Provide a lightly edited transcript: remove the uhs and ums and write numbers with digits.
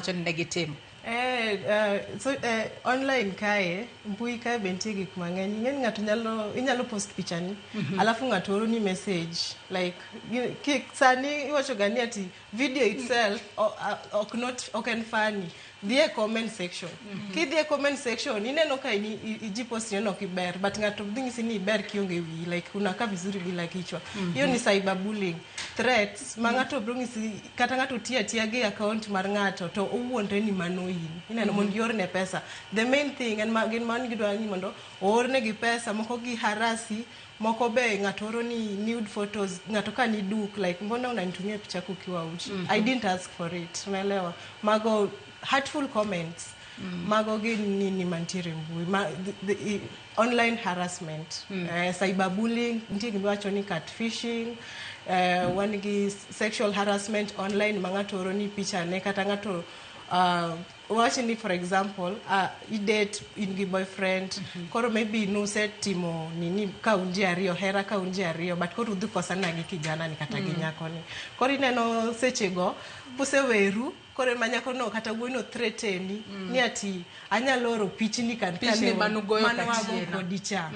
Wacho ni ne gitimo. So, online kae, mbui kae be nitie gik mang'eny. Ing'e ni ng'ato nyalo, inyalo post pichani, alafu ng'ato oroni message like sani iwacho ga ni ati video itself ok not ok en funny. Dhi e comment section. Kidhi e comment section, ineno ka iji post neno ok iber, but ng'ato dhi nyisi ni iber kionge wiyi, like unakaa vizuri bila kichwa. Hiyo ni cyberbullying. Threats ma ng'ato biro nyisi, kata ng'ato tiyo atiya gi account mar ng'ato to owuondre ni mano in. Ineno, mondo iorne pesa. The main thing en ma gin mano, gidwaro ni mondo oornegi pesa, moko gi harasi, moko be ng'ato oro ni nude photos, ng'ato ka ni duk, like, "Mbona unanitumia picha yako ukiwa uchi? I didn't ask for it." Unaelewa? Mago hurtful comments. Mago gin nini mantiere mbui ma, online harassment, cyberbullying, nitie gima iwacho ni catfishing, wan gi sexual harassment online ma ng'ato oro ni picha ne, kata ng'ato wach ni, for example, idate, in gi boyfriend, koro maybe nusetimo nini ka un ji ariyo, hera ka un ji ariyo, but koro udhi kosana gi kijana ni kata gi nyako ni. Koro ineno sechego kuseweru, koro ema nyakono kata wuoyino threateni ni ati, "Anyalo oro pichni kan Pichni kane manugoyo mane wago kachiena." kodi cha."